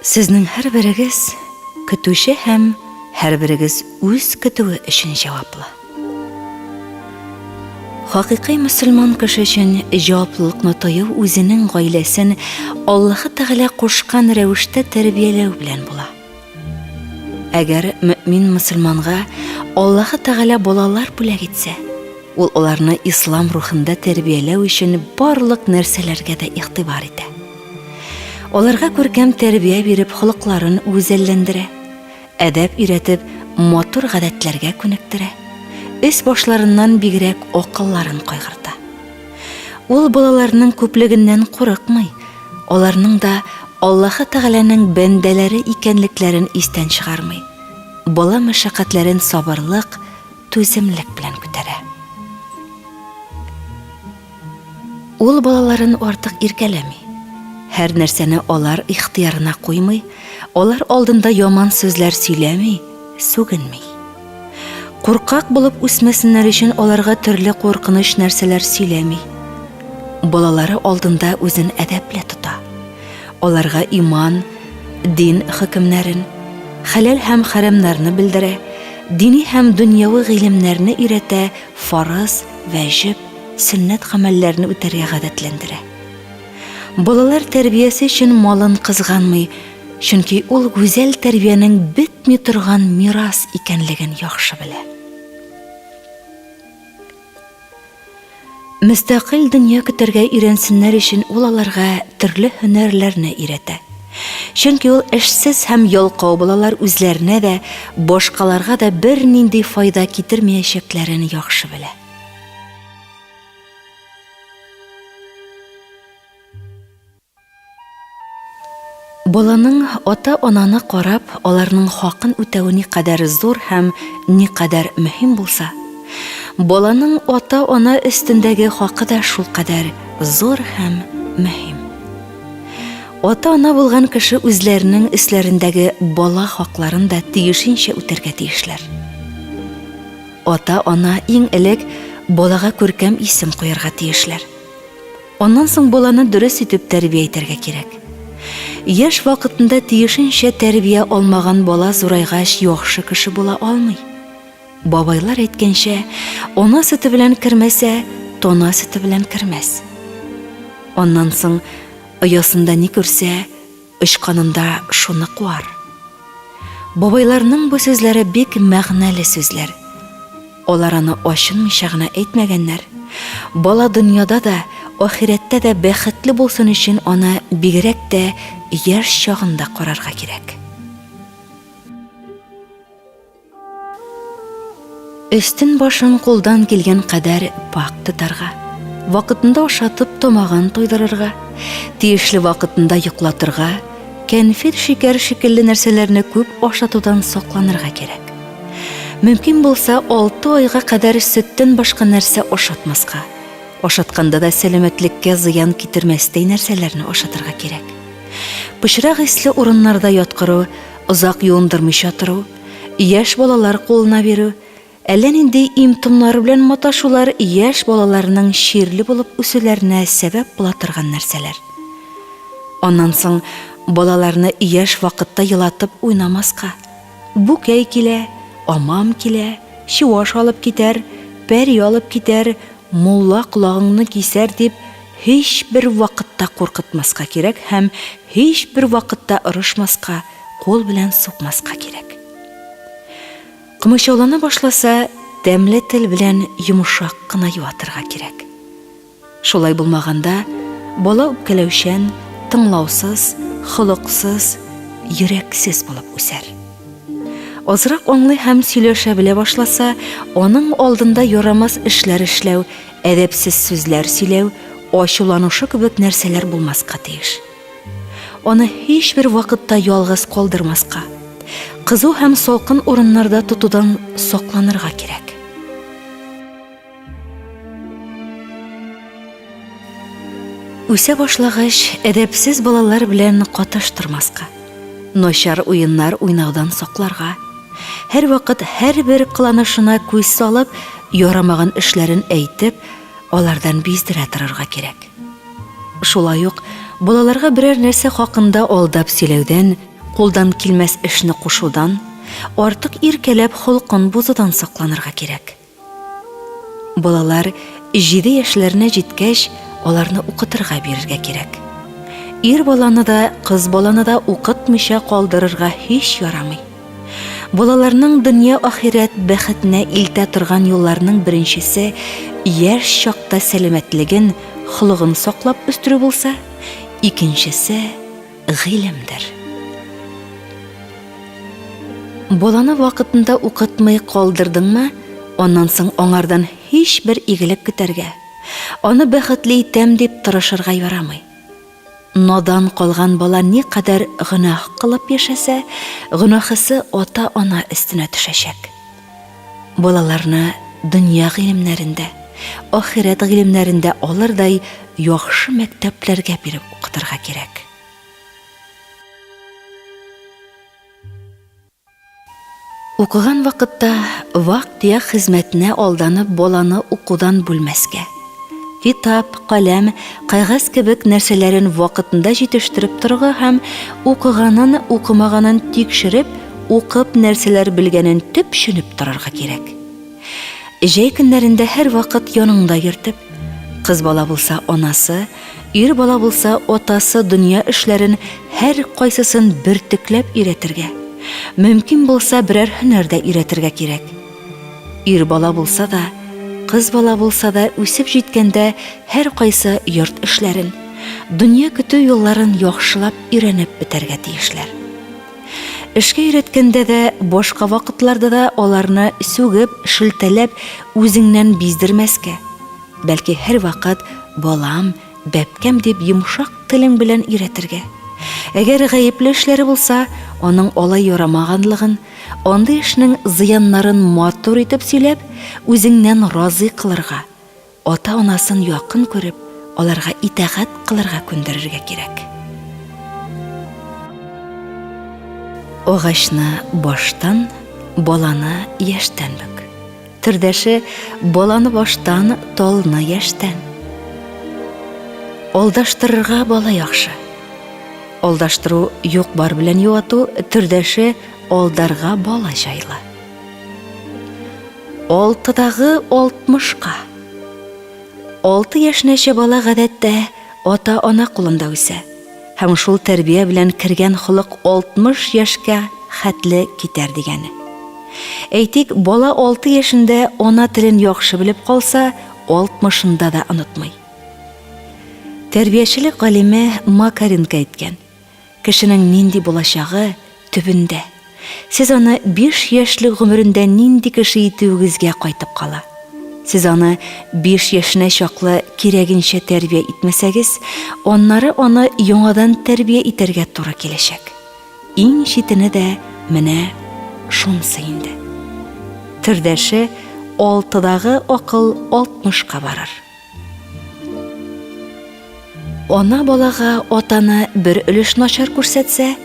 Сезнең һәрберегез көтүче һәм һәрберегез үз көтүе өчен җаваплы. Хакыйкый мөселман кеше өчен җаваплылыкны тою үзенең гаиләсен Аллаһы Тәгалә кушкан рәвештә тәрбияләү белән була. Әгәр мөэмин мөселманга Аллаһы Тәгалә балалар бүләк итсә, ул аларны ислам рухында тәрбияләү өчен барлык нәрсәләргә дә игътибар итә. Аларга күркәм тәрбия биреп, холыкларын гүзәлләндерә, әдәп өйрәтеп, матур гадәтләргә күнектерә, өс-башларыннан бигрәк акылларын кайгырта. Ул балаларның күплегеннән курыкмый, аларның да Аллаһы Тәгаләнең бәндәләре икәнлекләрен истән чыгармый. Бала мәшәкатьләрен сабырлык, түземлек белән күтәрә. Ул балаларын артык иркәләми. Һәр нәрсәне алар ихтыярына куймый, алар алдында яман сүзләр сөйләми, сүгенми. Куркак булып үсмәсеннәр өчен аларга төрле куркыныч нәрсәләр сөйләми. Балалары алдында үзен әдәпле тота. Аларга иман, дин хөкемнәрен, хәләл һәм хәрамнарны белдерә, дини һәм дөньяви гыйлемнәрне өйрәтә, фарыз, вәҗеп, сөннәт гамәлләрне үтәргә гадәтләндерә. Балалар тәрбиясе өчен малын кызганмый, чөнки ул гүзәл тәрбиянең бетми торган мирас икәнлеген яхшы белә. Мөстәкыйль дөнья көтәргә өйрәнсеннәр өчен ул аларга төрле һөнәрләрне өйрәтә. Чөнки ул эшсез һәм ялкау балалар үзләренә дә, башкаларга да бернинди файда китермәячәкләрен яхшы белә. Баланың ата-ананы карап, аларның хакын үтәве никадәр зур һәм никадәр мөһим булса, баланың ата-ана өстендәге хакы да шулкадәр зур һәм мөһим. Ата-ана булган кеше үзләренең өсләрендәге бала хакларын да тиешенчә үтәргә тиешләр. Ата-ана иң элек балага күркәм исем куярга тиешләр. Аннан соң баланы дөрес итеп тәрбия итәргә кирәк. Яшь вакытында тиешенчә тәрбия алмаган бала зурайгач яхшы кеше була алмый. Бабайлар әйткәнчә, ана сөте белән кермәсә, тона сөте белән кермәс. Аннан соң оясында ни күрсә, Очканында шуны куар. Бабайларның бу сүзләре бик мәгънәле сүзләр. Алар аны ачынмыйча гына әйтмәгәннәр. Бала дөньяда да, ахирәттә дә бәхетле булсын өчен аны бигрәк тә яшь чагында карарга кирәк. Өстен-башын кулдан килгән кадәр пакь тотарга, вакытында ашатып тамагын туйдырырга, тиешле вакытында йоклатырга, кәнфит, шикәр шикелле нәрсәләрне күп ашатудан сакланырга кирәк. Мөмкин булса, 6 айга кадәр сөттән башка нәрсә ашатмаска. Ашатканда да сәламәтлеккә зыян китермәстәй нәрсәләрне ашатырга кирәк. Пычрак исле урыннарда яткыру, озак юындырмыйча тору, Яшь балалар кулына бирү, әллә нинди им-томнар белән маташулар яшь балаларның чирле булып үсүләренә сәбәп була торган нәрсәләр. Аннан соң балаларны яшь вакытта елатып уйнамаска. Бүкәй килә, амам килә, чуваш алып китәр, пәри алып китәр, мулла колагыңны кисәр дип һичбер вакытта куркытмаска кирәк һәм һичбер вакытта орышмаска, кул белән сукмаска кирәк. Комачаулана башласа, тәмле тел белән йомшак кына юатырга кирәк. Шулай булмаганда, бала үпкәләүчән, тыңлаусыз, холыксыз, йөрәксез булып үсәр. Азрак аңлый һәм сөйләшә белә башласа, аның алдында ярамас эшләр эшләү, әдәпсез сүзләр сөйләү, ачуланышу кебек нәрсәләр булмаска тиеш. Аны һичбер вакытта ялгыз калдырмаска, кызу һәм салкын урыннарда тотудан сакланырга кирәк. Үсә башлагач, әдәпсез балалар белән катыштырмаска, начар уеннар уйнаудан сакларга, һәрвакыт һәрбер кыланышына күз салып, ярамаган эшләрен әйтеп, алардан биздерә торырга кирәк. Шулай ук балаларга берәр нәрсә хакында алдап сөйләүдән, Кулдан килмәс эшне кушудан, артык иркәләп холкын бозудан сакланырга кирәк. Балалар җиде яшьләренә җиткәч, аларны укытырга бирергә кирәк. Ир баланы да, кыз баланы да укытмыйча калдырырга һич ярамый. Балаларның дөнья-ахирәт бәхетенә илтә торган юлларның беренчесе яшь чакта сәламәтлеген, холыгын саклап үстерү булса, икенчесе гыйлемдер. Баланы вакытында укытмый калдырдыңмы, аннан соң аңардан һичбер игелек көтәргә, аны бәхетле итәм дип тырышырга ярамый. Надан калган бала никадәр гөнаһ кылып яшәсә, гөнаһысы ата-ана өстенә төшәчәк. Балаларны дөнья гыйлемнәрен дә, ахирәт гыйлемнәрен дә алырдай яхшы мәктәпләргә биреп укытырга кирәк. Укыган вакытта вак-төяк хезмәтенә алданып баланы укудан бүлмәскә. Китап, каләм, кәгазь кебек нәрсәләрен вакытында җитештереп торырга һәм укыганын, укымаганын тикшереп, укып нәрсәләр белгәнен төпченеп торырга кирәк. Җәй көннәрендә һәрвакыт яныңда йөртеп, кыз бала булса анасы, ир бала булса атасы дөнья эшләрен һәркайсысын бөртекләп өйрәтергә, мөмкин булса берәр һөнәр дә өйрәтергә кирәк. Ир бала булса да, кыз бала булса да үсеп җиткәндә һәркайсы йорт эшләрен, дөнья көтү юлларын яхшылап өйрәнеп бетәргә тиешләр. Эшкә өйрәткәндә дә, башка вакытларда да аларны сүгеп, шелтәләп, үзеңнән биздермәскә. Бәлки һәрвакыт балам, бәбкәм дип йомшак телең белән өйрәтергә. Әгәр гаепле эшләре булса, аның алай ярамаганлыгын, андый эшнең зыяннарын матур итеп сөйләп, үзеңнән разый кылырга. Ата-анасын якын күреп, аларга итагать кылырга күндерергә кирәк. Агачны баштан, баланы яшьтән бөк. Төрдәше баланы баштан, талны яшьтән. Алдаштырырга бала яхшы. Алдаштыру юк-бар белән юату, төрдәше алдарга бала җайлы. Алтыдагы алтмышка. Алты яшенәчә бала гадәттә ата-ана кулында үсә. Һәм шул тәрбия белән кергән холык 60 яшькә хәтле китәр дигәне. Әйтик, бала алты яшендә ана телен яхшы белеп калса, алтмышында да онытмый. Тәрбиячелек галиме Макаренко әйткән, Кешенең нинди булачагы төбендә. Сез аны биш яшьлек гомерендә нинди кеше итүегезгә кайтып кала. Сез аны биш яшенә чаклы кирәгенчә тәрбия итмәсәгез, аннары аны яңадан тәрбия итәргә туры киләчәк. Иң читене дә менә шунсы инде. Төрдәше алтыдагы акыл алтмышка барыр. Ана балага атаны бер өлеш начар күрсәтсә,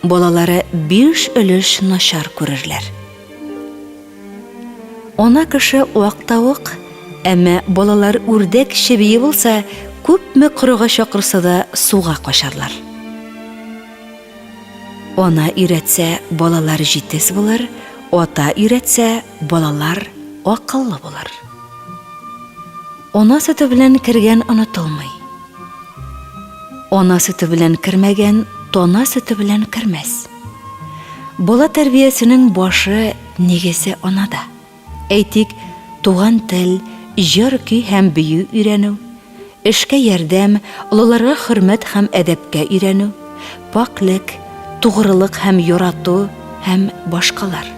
балалары биш өлеш начар күрерләр. Ана кеше ак тавык, әмма балалар үрдәк чебие булса, күпме корыга чакырса да суга качарлар. Ана өйрәтсә, балалар җитез булыр, ата өйрәтсә, балалар акыллы булыр. Ана сөте белән кергән онытылмый. Ана сөте белән кермәгән тана сөте белән кермәс. Бала тәрбиясенең башы, нигезе анада. Әйтик, туган тел, җыр-көй һәм бию өйрәнү, эшкә ярдәм, олыларга хөрмәт һәм әдәпкә өйрәнү, пакьлек, тугрылык һәм ярату һәм башкалар.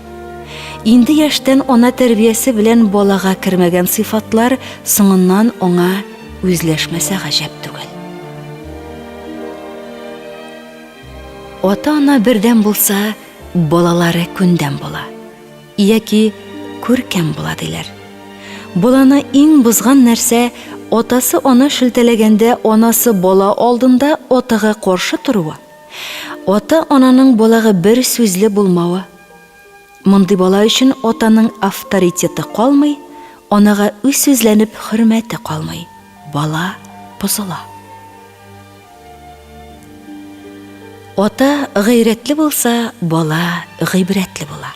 Инде яшьтән ана тәрбиясе белән балага кермәгән сыйфатлар соңыннан аңа үзләшмәсә гаҗәп түгел. Ата-ана бердәм булса, балалары күндәм була. Яки күркәм була диләр. Баланы иң бозган нәрсә, атасы аны шелтәләгәндә анасы бала алдында атага каршы торуы. Ата-ананың балага бер сүзле булмавы. Мондый бала өчен атаның авторитеты калмый, анага үзсүзләнеп хөрмәте калмый, бала бозыла. Ата гайрәтле булса, бала гыйбрәтле була.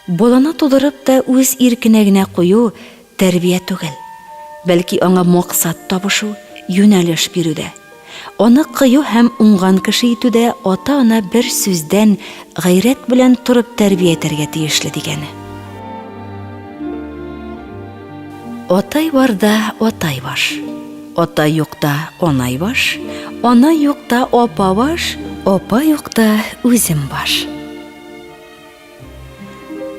Баланы тудырып та үз иркенә генә кую тәрбия түгел, бәлки аңа максат табышу, юнәлеш бирү дә. Аны кыю һәм уңган кеше итүдә ата-ана бер сүздән гайрәт белән торып тәрбия итәргә тиешле дигәне. Атай барда атай баш, атай юкта анай баш, анай юкта апа баш, апа юкта үзем баш.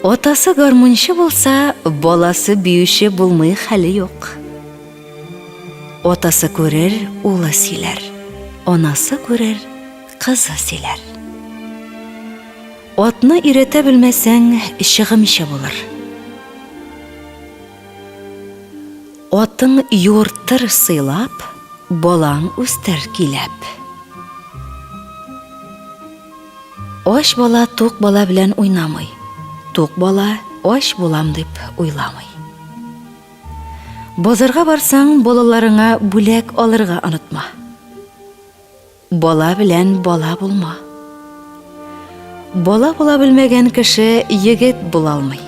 Атасы гармунчы булса, баласы биюче булмый хәле юк. Атасы күрер, улы сөйләр. Анасы күрер, кызы сөйләр. Атны өйрәтә белмәсәң, чыгымчы булыр. Атың юыртыр сыйлап, балаң үстер киләп. Ач бала тук бала белән уйнамый, тук бала ач булам дип уйламый. Базарга барсаң, балаларыңа бүләк алырга онытма. Бала белән бала булма. Бала була белмәгән кеше егет була алмый.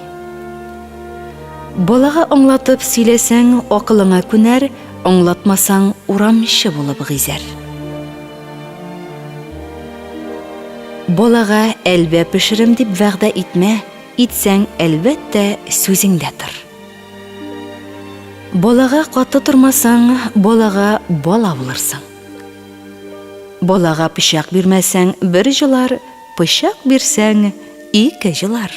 Балага аңлатып сөйләсәң, акылыңа күнәр, аңлатмасаң, урамчы булып гизәр. Балага әлбә пешерем дип вәгъдә итмә, итсәң, әлбәттә, сүзеңдә тор. Балага каты тормасаң, балага бала булырсың. Балага пычак бирмәсәң, бер җылар, пычак бирсәң, ике җылар.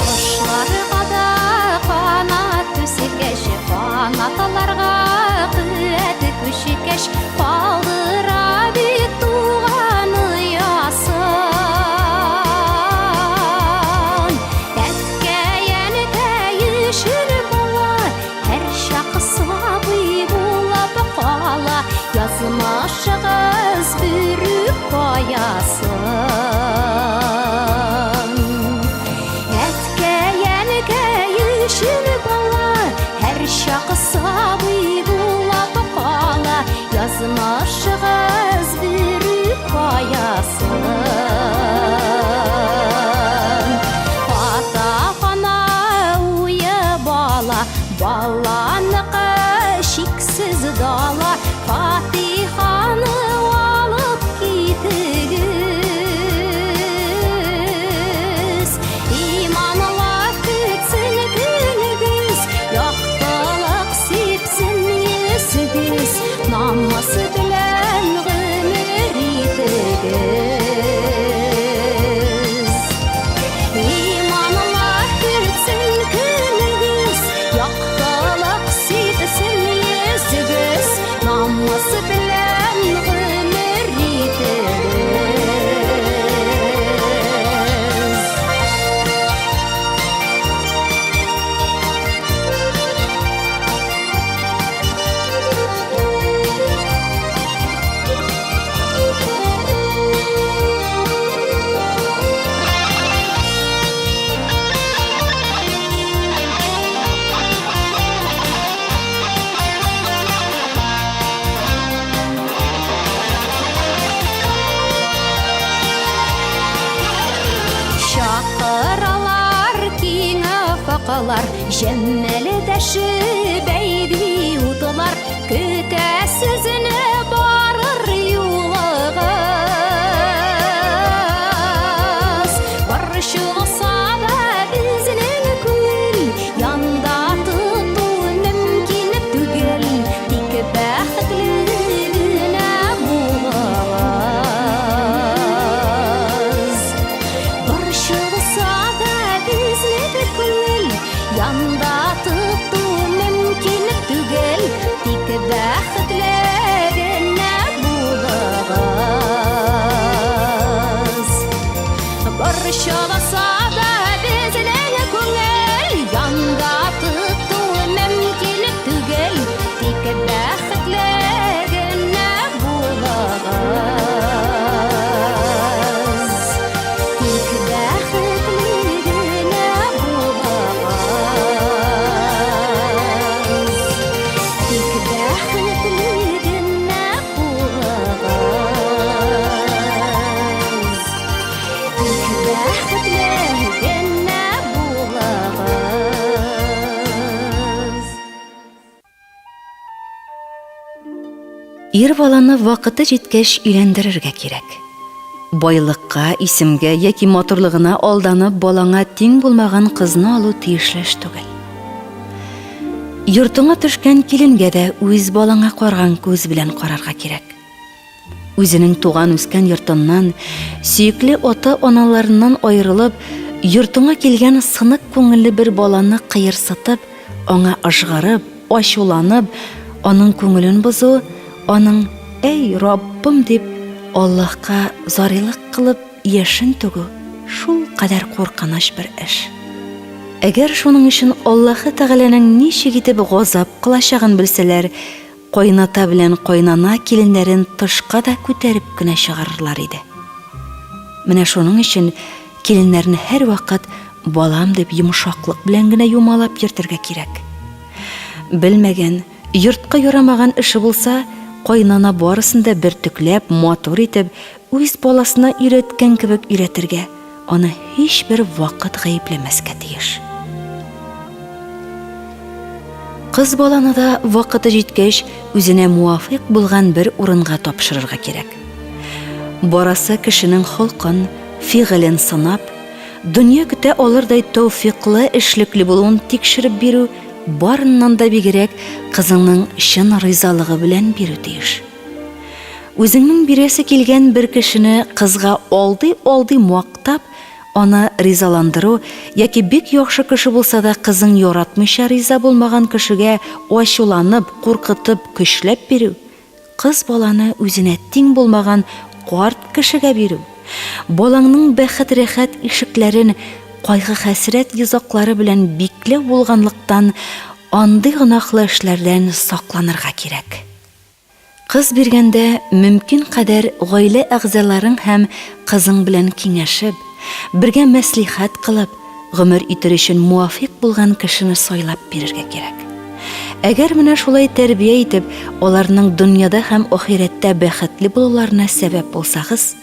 Кошларга да канат үсекәч, канатларга куәт күчкәч, калдыра бит туган оясын. Әткәй-әнкәй өчен бала һәрчак сабый булып кала, язмышыгыз бүрек каясын. Әткәй-әнкәй өчен бала һәрчак сабый булып кала, язмышыгыз бүрек каясын. Ата-ана уе бала, баланыкы чиксез дала, Фатиханы алып китегез. Иманлы көтсен көнегез, яктылык сипсен йөзегез, намус белән гомер итегез. Иманлы көтсен көнегез, яктылык сипсен йөзегез, намус белән гомер итегез. Чакыралар киң офыклар, Җемелдәшеп бәйди утлар, Көтә сезне барыр юлыгыз. Борчылса да безнең күңел, Янда тоту мөмкин түгел, Тик бәхетле генә булыгыз. Борчылса да безнең күңел, Янда тоту мөмкин түгел, Тик бәхетле генә. Ир баланы вакыты җиткәч өйләндерергә кирәк. Байлыкка, исемгә яки матурлыгына алданып балаңа тиң булмаган кызны алу тиешле эш түгел. Йортыңа төшкән киленгә дә үз балаңа карган күз белән карарга кирәк. Үзенең туган-үскән йортыннан, сөекле ата-аналарыннан аерылып, йортыңа килгән сынык күңелле бер баланы кыерсытып, аңа ыжгырып, ачуланып, аның күңелен бозу, аның Әй, Раббым дип, Аллаһка зарилык кылып яшен түгү шул кадәр куркыныч бер эш. Әгәр шуның өчен Аллаһы Тәгаләнең ничек итеп газап кылачагын белсәләр, Кайната белән кайнана киленнәрен тышка да күтәреп кенә чыгарырлар иде. Менә шуның өчен киленнәрне һәрвакыт балам дип йомшаклык белән генә юмалап йөртергә кирәк. Белмәгән, йортка ярамаган эше булса, кайнана барысын да бөртекләп, матур итеп, үз баласына өйрәткән кебек өйрәтергә, аны һичбер вакыт гаепләмәскә тиеш. Кыз баланы да вакыты җиткәч, үзенә муафыйк булган бер урынга тапшырырга кирәк. Барасы кешенең холкын, фигылен сынап, дөнья көтә алырдай тәүфиклы, эшлекле булуын тикшереп бирү, барыннан да бигрәк, кызыңның чын ризалыгы белән бирү тиеш. Үзеңнең бирәсе килгән бер кешене кызга алдый-алдый мактап, аны ризаландыру яки бик яхшы кеше булса да кызың яратмыйча риза булмаган кешегә ачуланып, куркытып, көчләп бирү, кыз баланы үзенә тиң булмаган карт кешегә бирү, балаңның бәхет-рәхәт ишекләрен кайгы-хәсрәт йозаклары белән бикләү булганлыктан, андый гөнаһлы эшләрдән сакланырга кирәк. Кыз биргәндә мөмкин кадәр гаилә әгъзаларың һәм кызың белән киңәшеп, бергә мәслихәт кылып, гомер итер өчен муафыйк булган кешене сайлап бирергә кирәк. Әгәр менә шулай тәрбия итеп, аларның дөньяда һәм ахирәттә бәхетле булуларына сәбәп булсагыз,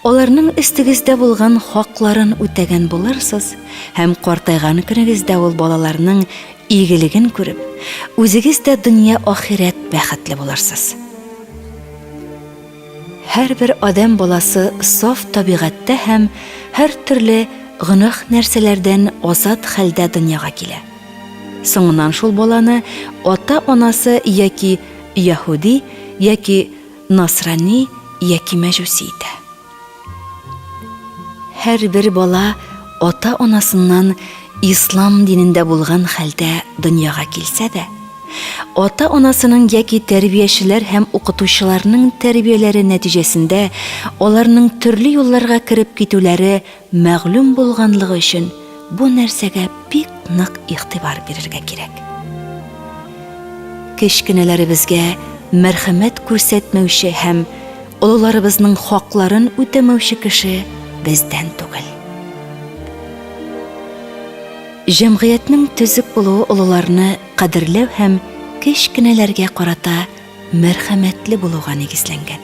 Аларның өстегездә булган хакларын үтәгән булырсыз һәм картайган көнегездә ул балаларның игелеген күреп, үзегез дә дөнья-ахирәт бәхетле булырсыз. Һәрбер адәм баласы саф табигатьтә һәм һәртөрле гөнаһ нәрсәләрдән азат хәлдә дөньяга килә. Соңыннан шул баланы ата-анасы яки яһүди, яки Насрани яки мәҗүси итә. Һәрбер бала ата-анасыннан ислам динендә булган хәлдә дөньяга килсә дә, ата-анасының яки тәрбиячеләр һәм укытучыларның тәрбияләре нәтиҗәсендә аларның төрле юлларга кереп китүләре мәгълүм булганлыгы өчен бу нәрсәгә бик нык игътибар бирергә кирәк. Кечкенәләребезгә мәрхәмәт күрсәтмәүче һәм олыларыбызның хакларын үтәмәүче кеше бездән түгел. Җәмгыятьнең төзек булуы олыларны кадерләү һәм кечкенәләргә карата мәрхәмәтле булуга нигезләнгән.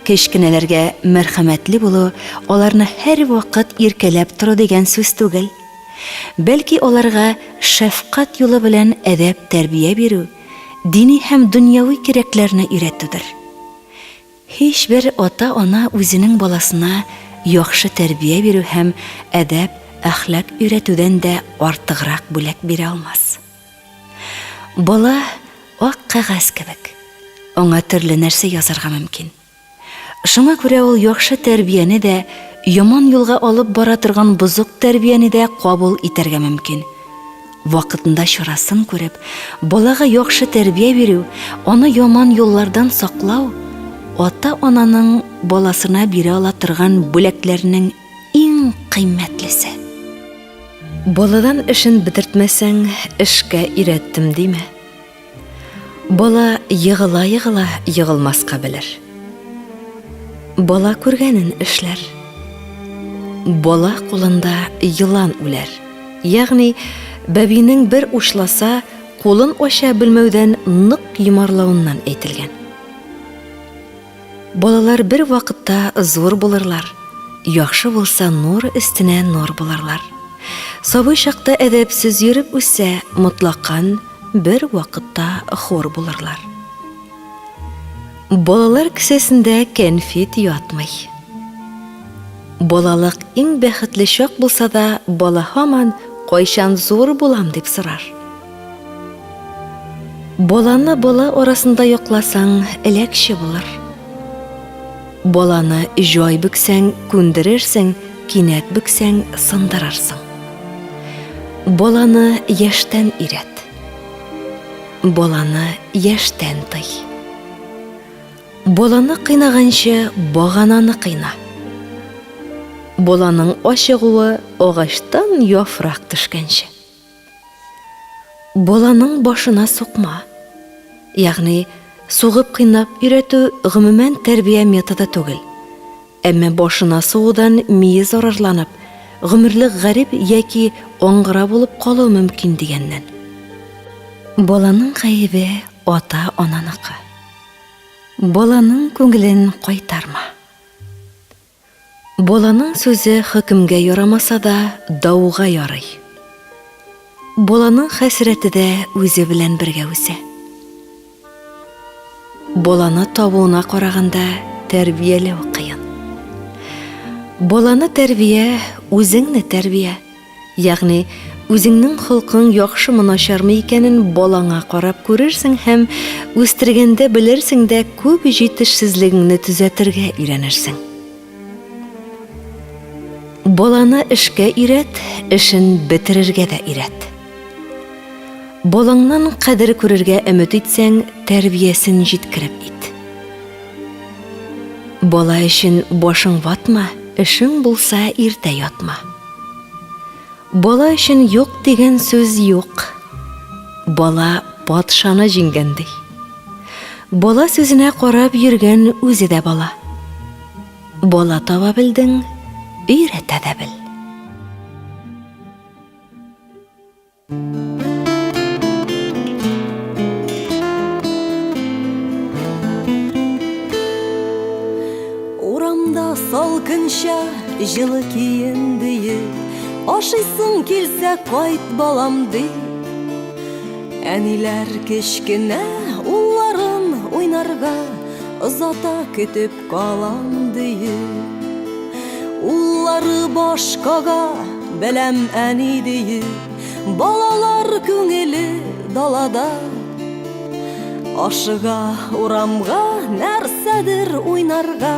Кечкенәләргә мәрхәмәтле булу аларны һәрвакыт иркәләп тору дигән сүз түгел. Бәлки аларга шәфкать юлы белән әдәп-тәрбия бирү, дини һәм дөньяви кирәкләрне өйрәтүдер. Һичбер ата-ана үзенең баласына яхшы тәрбия бирү һәм әдәп-әхлак өйрәтүдән дә артыграк бүләк бирә алмас. Бала ак кәгазь кебек. Аңа төрле нәрсә язарга мөмкин. Шуңа күрә ул яхшы тәрбияне дә, яман юлга алып бара торган бозык тәрбияне дә кабул итәргә мөмкин. Вакытында чарасын күреп, балага яхшы тәрбия бирү, аны яман юллардан саклау, ата-ананың баласына бирә ала торган бүләкләрнең иң кыйммәтлесе. Баладан эшен бетертмәсәң, эшкә өйрәттем димә. Бала егыла-егыла егылмаска белер. Бала күргәнен эшләр. Бала кулында елан үләр. Ягъни, бәбинең бер учласа, кулын ача белмәүдән нык йомарлавыннан әйтелгән. Балалар бер вакытта зур булырлар, яхшы булса нур өстенә нур булырлар. Сабый чакта әдәпсез йөреп үссә, мотлакан бер вакытта хур булырлар. Балалар кесәсендә кәнфит ятмый. Балалык иң бәхетле чак булса да, бала һаман кайчан зур булам дип сорар. Баланы бала арасында якласаң, эләкче булыр. Баланы җай бөксәң, күндерерсең, кинәт бөксәң, сындырырсың. Баланы яшьтән өйрәт. Баланы яшьтән тый. Баланы кыйнаганчы, багананы кыйна. Баланың ачыгуы агачтан яфрак төшкәнче. Баланың башына сукма. Ягъни, сугып кыйнап өйрәтү гомумән тәрбия методы түгел. Әмма башына сугудан мие зарарланып, гомерлек гарип яки аңгыра булып калуы мөмкин дигәннән. Баланың гаебе ата-ананыкы. Баланың күңелен кайтарма. Баланың сүзе хөкемгә ярамаса да, дауга ярый. Баланың хәсрәте дә үзе белән бергә үсә. Баланы табуына караганда тәрбияләү кыен. Баланы тәрбия, үзеңне тәрбия. Ягъни, үзеңнең холкың яхшымы начармы икәнен балаңа карап күрерсең һәм үстергәндә белерсең дә күп җитешсезлегеңне төзәтергә өйрәнерсең. Баланы эшкә өйрәт, эшен бетерергә дә өйрәт. Балаңнан кадер күрергә өмет итсәң, тәрбиясен җиткереп ит. Бала өчен башың ватма, эшең булса иртә ятма. Бала өчен юк дигән сүз юк. Бала патшаны җиңгән ди. Бала сүзенә карап йөргән үзе дә бала. Бала таба белдең, өйрәтә дә бел. Урамда салкынча җылы киен диеп, Ашыйсың килсә кайт, балам, дип. Әниләр кечкенә улларын уйнарга Озата көтеп калам диеп. Уллары башкага, беләм әни диеп, Балалар күңеле далада. Ашыга урамга нәрсәдер уйнарга,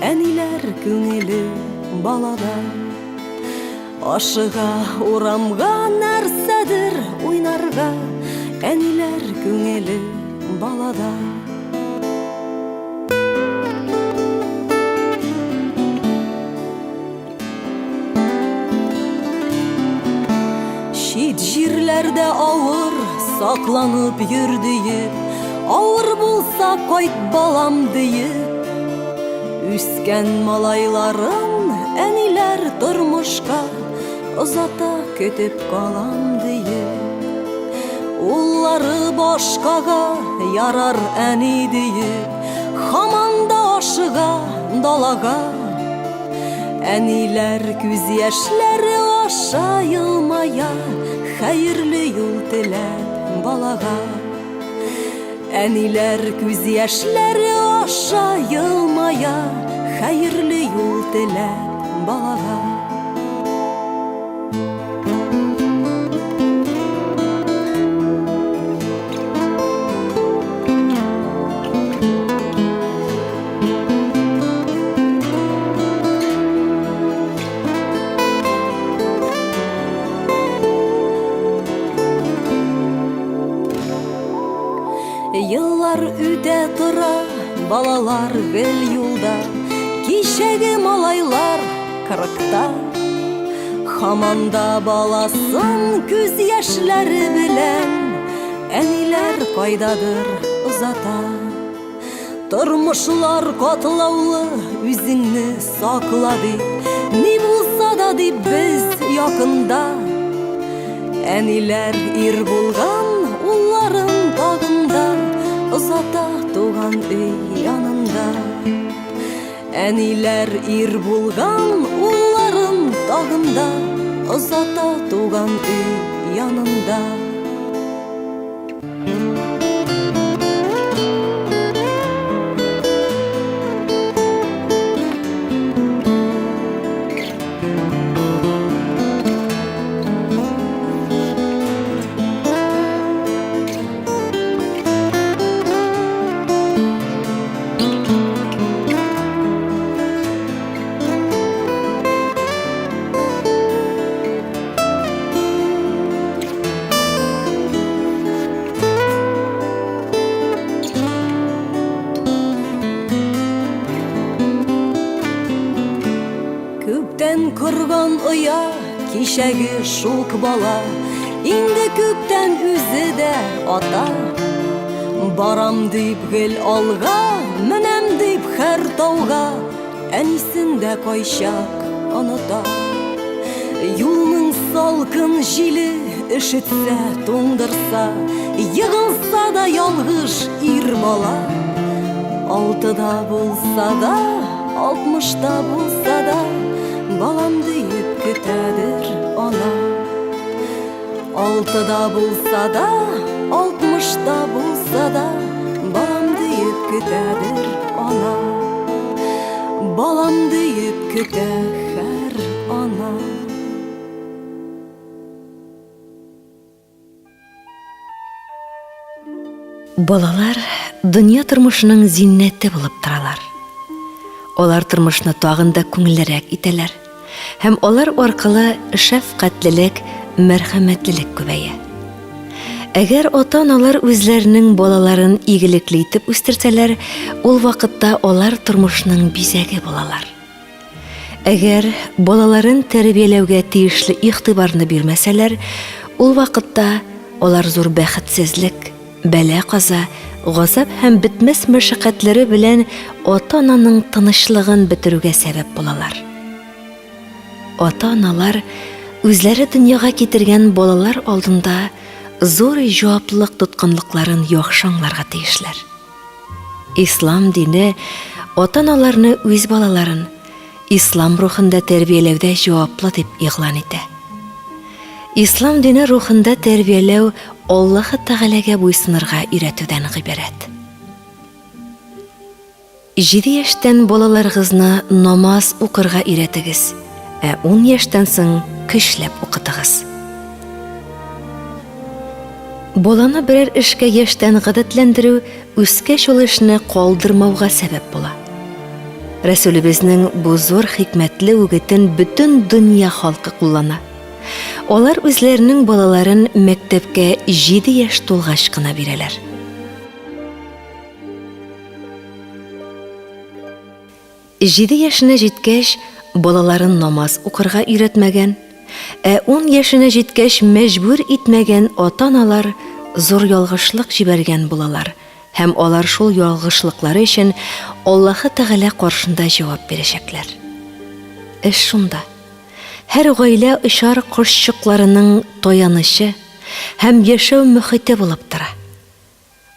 Әниләр күңеле балада. Ашыга урамга нәрсәдер уйнарга, Әниләр күңеле балада. Чит җирләрдә авыр сакланып йөр диеп, Авыр булса кайт балам диеп, Үскән малайларын әниләр тормышка Озата көтеп калам диеп. Уллары башкага ярар әни диеп, Хаман да ашыга далага. Әниләр күз яшьләре аша елмая, Хәерле юл теләп балага. Әниләр күз яшьләре аша елмая, Хәерле юл теләп балага. Еллар үтә тора, балалар гел юлда. Кичәге малайлар кырыкта. Хаман да баласын күз яшьләре белән әниләр кайдадыр озата. Тормышлар катлаулы, үзеңне сакла дип, ни булса да дип без якында. Әниләр ир булган улларын тагында озата туган өй янында. Әниләр ир булган улларын тагында озата туган өй янында. оя, кичәге шук бала, инде күптән үзе дә ата. Барам дип гел алга, менәм дип һәр тауга, әнисен дә кайчак оныта. Юлның салкын җиле өшетсә, туңдырса, егылса да ялгыш ир бала. Алтыда булса да, алтмышта булса да, балам диеп көтәдер ана. Алтыда булса да, алтмышта булса да, балам диеп көтәдер ана. Балам диеп көтә һәр ана. Балалар дөнья тормышының зиннәте булып торалар. Алар тормышны тагын да күңеллерәк итәләр һәм алар аркылы шәфкатьлелек, мәрхәмәтлелек күбәя. Әгәр ата-аналар үзләренең балаларын игелекле итеп үстерсәләр, ул вакытта алар тормышның бизәге булалар. Әгәр балаларын тәрбияләүгә тиешле игътибарны бирмәсәләр, ул вакытта алар зур бәхетсезлек, бәла-каза, газап һәм бетмәс мәшәкатьләре белән ата-ананың тынычлыгын бетерүгә сәбәп булалар. Ата-аналар үзләре дөньяга китергән балалар алдында зур җаваплылык тотканлыкларын яхшы аңларга тиешләр. Ислам дине ата-аналарны үз балаларын ислам рухында тәрбияләүдә җаваплы дип игълан итә. Ислам дине рухында тәрбияләү Аллаһы Тәгаләгә буйсынырга өйрәтүдән гыйбарәт. Җиде яшьтән балаларыгызны намаз укырга өйрәтегез, ә ун яшьтән соң көчләп укытыгыз. Баланы берәр эшкә яшьтән гадәтләндерү үскәч ул эшне калдырмауга сәбәп була. Рәсүлебезнең бу зур хикмәтле үгетен бөтен дөнья халкы куллана. Алар үзләренең балаларын мәктәпкә 7 яшь тулгач кына бирәләр. Җиде яшенә җиткәч, балаларын намаз укырга өйрәтмәгән, ә ун яшенә җиткәч мәҗбүр итмәгән ата-аналар зур ялгышлык җибәргән булалар һәм алар шул ялгышлыклары өчен Аллаһы Тәгалә каршында җавап бирәчәкләр. Эш шунда. Һәр гаилә очар кошчыкларының таянычы һәм яшәү мөхите булып тора.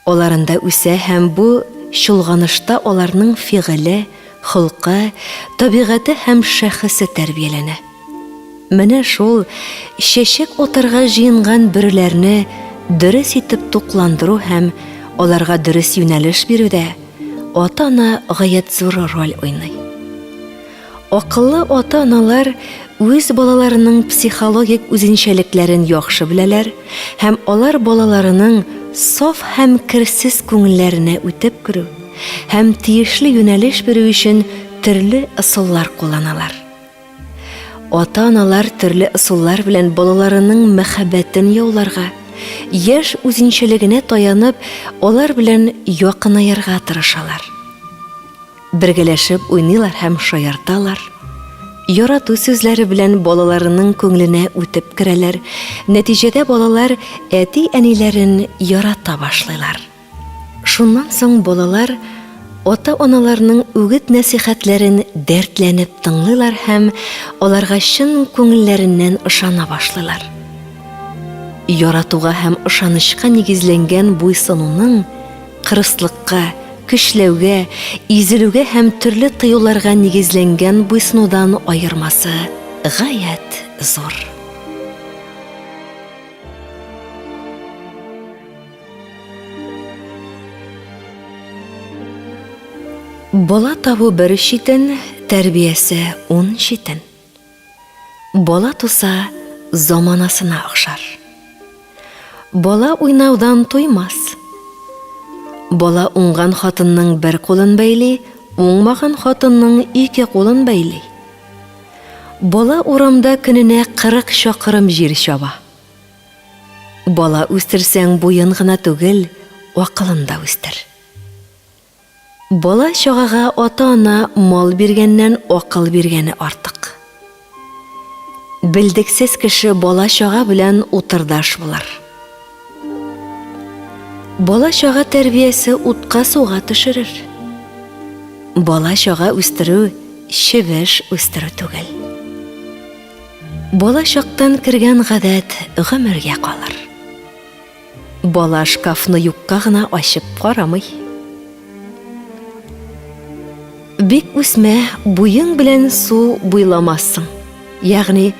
Аларында үсә һәм бу чолганышта аларның фигыле, холкы, табигате һәм шәхесе тәрбияләнә. Менә шул чәчәк атарга җыенган бөреләрне дөрес итеп тукландыру һәм аларга дөрес юнәлеш бирүдә ата-ана гаять зур роль уйный. Акыллы ата-аналар үз балаларының психологик үзенчәлекләрен яхшы беләләр һәм алар балаларының саф һәм керсез күңелләренә үтеп керү һәм тиешле юнәлеш бирү өчен төрле ысуллар кулланалар. Ата-аналар төрле ысуллар белән балаларының мәхәббәтен яуларга, яшь үзенчәлегенә таянып, алар белән якынаерга тырышалар. Бергәләшеп уйныйлар һәм шаярталар. Ярату сүзләре белән балаларының күңеленә үтеп керәләр. Нәтиҗәдә балалар әти-әниләрен ярата башлыйлар. Шуннан соң балалар ата-аналарның үгет-нәсихәтләрен дәртләнеп тыңлыйлар һәм аларга чын күңелләреннән ышана башлыйлар. Яратуга һәм ышанычка нигезләнгән буйсынуның Кырыслыкка, көчләүгә, изелүгә һәм төрле тыюларга нигезләнгән буйсынудан аермасы гаять зур. Бала табу бер читен, тәрбиясе ун читен. Бала туса, заманасына охшар. Бала уйнаудан туймас. Бала уңган хатынның бер кулын бәйли, уңмаган хатынның ике кулын бәйли. Бала урамда көненә 40 чакрым җир чаба. Бала үстерсәң, буен гына түгел, акылын да үстер. Бала-чагага ата-ана мал биргәннән акыл биргәне артык. Белдексез кеше бала-чага белән утырдаш булыр. Бала-чага тәрбиясе утка-суга төшерер. Бала-чага үстерү чебеш үстерү түгел. Бала чактан кергән гадәт гомергә калыр. Бала шкафны юкка гына ачып карамый. Бик үсмә, буең белән су буйламассың. Ягъни,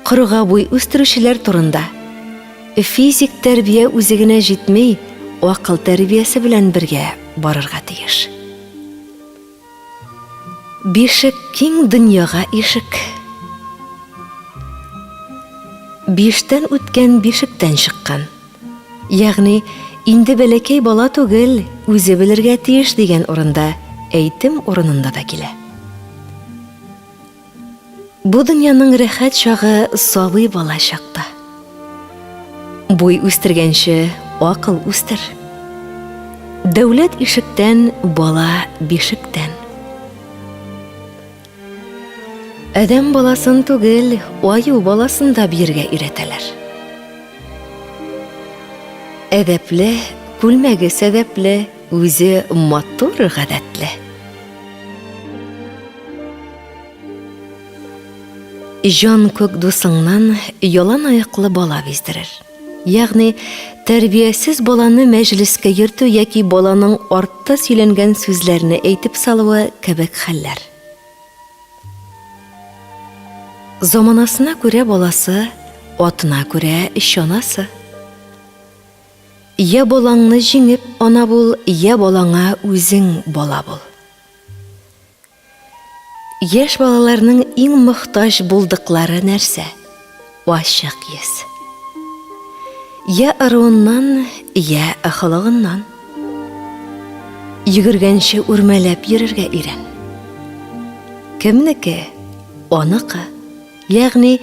корыга буй үстерүчеләр турында. Физик тәрбия үзе генә җитми, акыл тәрбиясе белән бергә барырга тиеш. Бишек киң дөньяга ишек. Биштән үткән бишектән чыккан. Ягъни, инде бәләкәй бала түгел, үзе белергә тиеш дигән урында әйтем урынында да килә. Бу дөньяның рәхәт чагы сабый бала чакта. Буй үстергәнче акыл үстер. Дәүләт ишектән, бала бишектән. Адәм баласын түгел, аю баласын да биергә өйрәтәләр. Әдәпле, күлмәге сәбәпле, үзе матур гадәтле. Җан күк дусыңнан ялан аяклы бала биздерер. Ягъни, тәрбиясез баланы мәҗлескә йөртү яки баланың артта сөйләнгән сүзләрне әйтеп салуы кебек хәлләр. Заманасына күрә баласы, атына күрә чанасы. Я балаңны җиңеп ана бул, я балаңа үзең бала бул. Яшь балаларның иң мохтаҗ булдыклары нәрсә? Ачык йөз. Я ыруыннан, я холыгыннан. Йөгергәнче үрмәләп йөрергә өйрән. Кемнеке? Аныкы. Ягъни,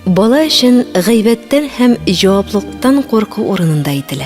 бала өчен гайбәттән һәм җаваплылыктан курку урынында әйтелә.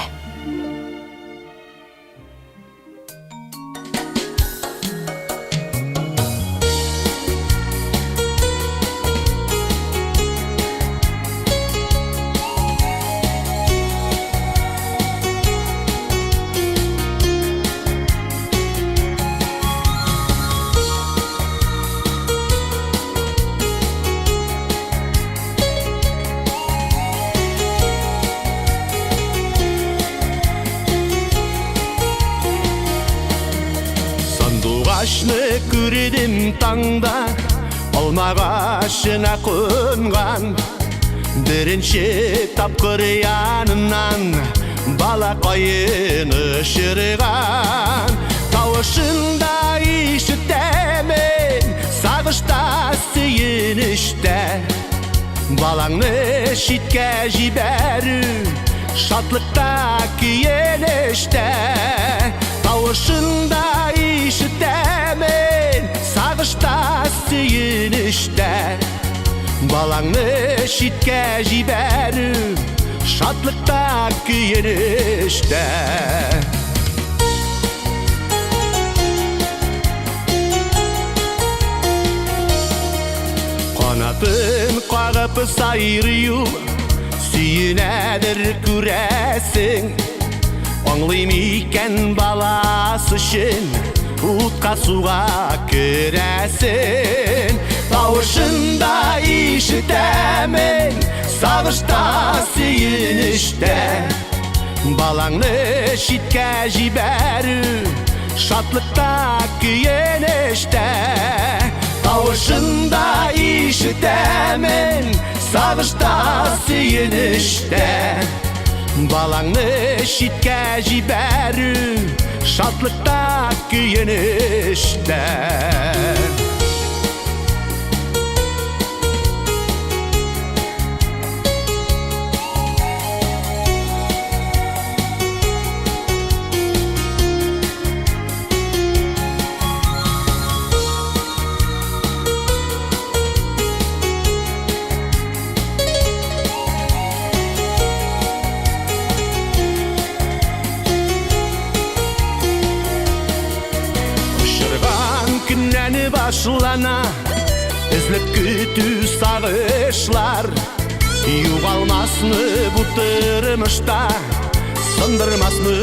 Сандугачны күрдем таңда, Алмагачына кунган. Беренче тапкыр яныннан Балакаен очырган. Тавышын да ишетәмен, Сагышта, сөенештә. Балаңны читкә җибәрү Шатлыкта, көенештә. Тавышын да ишетәмен, Сагышта, сөенештә. Балаңны читкә җибәрү Шатлыкта, көенештә. Канатын кагып сайрый ул, Сөенәдер күрәсең. Аңлый микән баласы өчен Утка суга керәсен. Тавышын да ишетәмен, Сагышта, сөенештә. Балаңны читкә җибәрү Шатлыкта, көенештә. Тавышын да ишетәмен, Сагышта, сөенештә. Балаңны читкә җибәрү Шатлыкта, көенештә. Очырган көннән башлана. Өзлеп көтү сагышлар Югалмасмы бу тормышта Сындырмасмы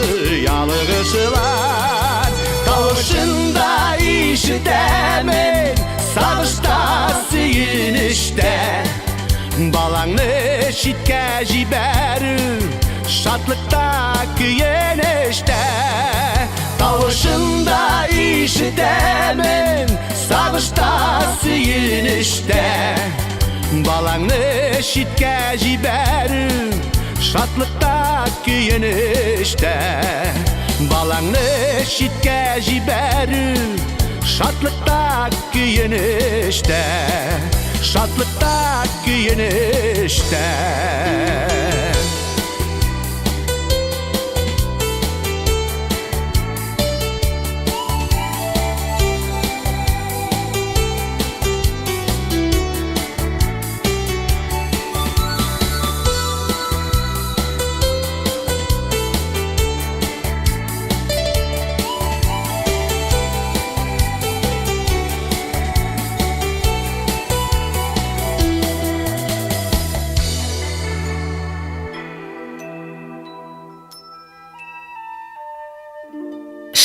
ялгышлар Тавышында ишетәмен Сагышта сөенештә Балаңны читкә җибәрү Шатлыкта көенештә Тавышында ишетәмен Сагышта сөенештә Балаңны читкә җибәрү Шатлыкта көенештә Балаңны читкә җибәрү Шатлыкта көенештә Шатлыкта көенештә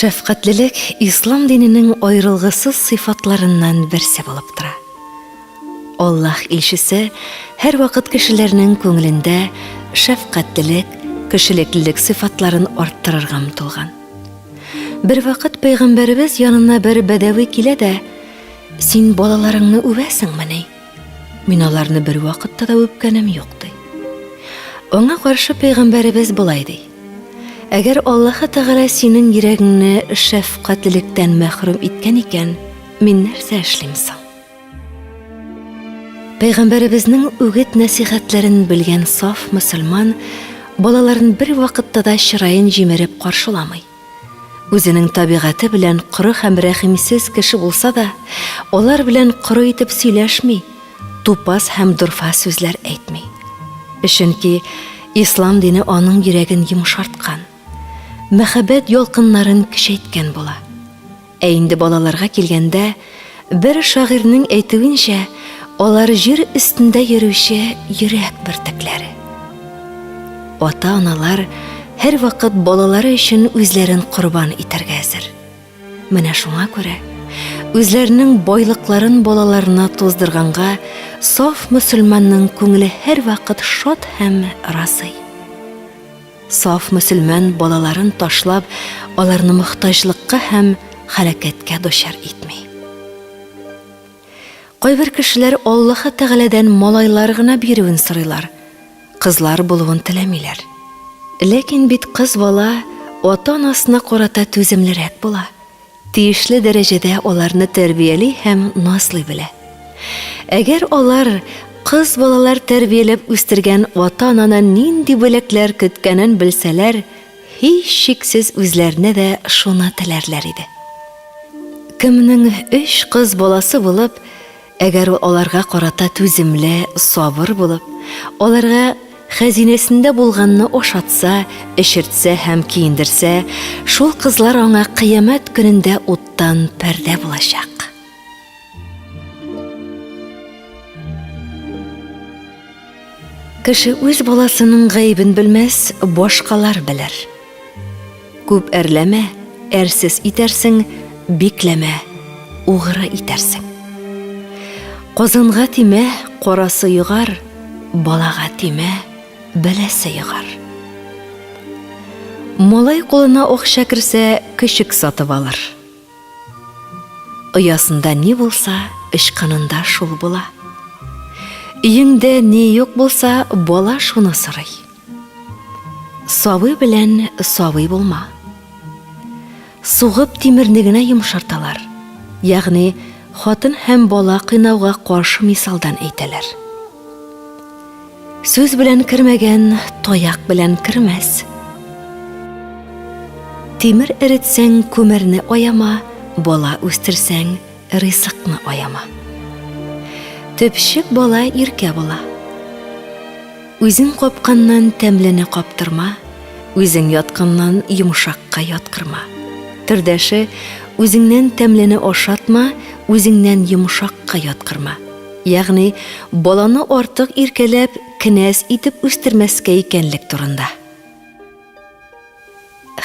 Шәфкатьлелек ислам диненең аерылгысыз сыйфатларыннан берсе булып тора. Аллаһ илчесе һәрвакыт кешеләрнең күңелендә шәфкатьлелек, кешелеклелек сыйфатларын арттырырга омтылган. Бервакыт пәйгамбәребез янына бер бәдәви килә дә, "Син балаларыңны үбәсеңмени?" Мин аларны бер вакытта да үпкәнем юк, ди. Аңа каршы пәйгамбәребез болай ди: Әгәр Аллаһы Тәгалә синең йөрәгеңне шәфкатьлелектән мәхрүм иткән икән, мин нәрсә эшлим соң? Пәйгамбәребезнең үгет-нәсихәтләрен белгән саф мөселман балаларын бер вакытта да чыраен җимереп каршыламый. Үзенең табигате белән коры һәм рәхимсез кеше булса да, алар белән коры итеп сөйләшми, тупас һәм дорфа сүзләр әйтми. Чөнки ислам дине аның йөрәген йомшарткан, мәхәббәт ялкыннарын көчәйткән була. Ә инде балаларга килгәндә, бер шагыйрьнең әйтүенчә, алар җир өстендә йөрүче йөрәк бөртекләре. Ата-аналар һәрвакыт балалары өчен үзләрен корбан итәргә әзер. Менә шуңа күрә үзләренең байлыкларын балаларына туздырганга саф мөселманның күңеле һәрвакыт шат һәм разый. Саф мөселман балаларын ташлап, аларны мохтаҗлыкка һәм хәрәкәткә дучар итми. Кайбер кешеләр Аллаһы Тәгаләдән малайлар гына бирүен сорыйлар, кызлар булуын теләмиләр. Ләкин бит кыз бала ата-анасына карата түземлерәк була. Тиешле дәрәҗәдә аларны тәрбияли һәм назлый белә. Әгәр алар кыз балалар тәрбияләп үстергән ата-ананы нинди бүләкләр көткәнен белсәләр, һичшиксез үзләренә дә шуны теләрләр иде. Кемнең өч кыз баласы булып, Әгәр ул аларга карата түземле, сабыр булып, аларга хәзинәсендә булганны ашатса, эчертсә һәм киендерсә, шул кызлар аңа кыямәт көнендә уттан пәрдә булачак. Кеше үз баласының гаебен белмәс, башкалар белер. Күп әрләмә, әрсез итәрсең, бикләмә, угры итәрсең. Казанга тимә, карасы йогар, балага тимә, бәласе йогар. Малай кулына акча керсә, көчек сатып алыр. Оясында ни булса, ычкынында шул була. Өеңдә ни юк булса, бала шуны сорый. Сабый белән сабый булма. Сугып тимерне генә йомшарталар. Ягъни хатын һәм бала кыйнауга каршы мисалдан әйтәләр. Сүз белән кермәгән таяк белән кермәс. Тимер эретсәң, күмерне аяма, бала үстерсәң, ризыкны аяма. Төпчек бала иркә була. Үзең капканнан тәмлене каптырма, үзең ятканнан йомшакка яткырма. Төрдәше, үзеңнән тәмлене ашатма, үзеңнән йомшакка яткырма. Ягъни баланы артык иркәләп, кенәз итеп үстермәскә икәнлек турында.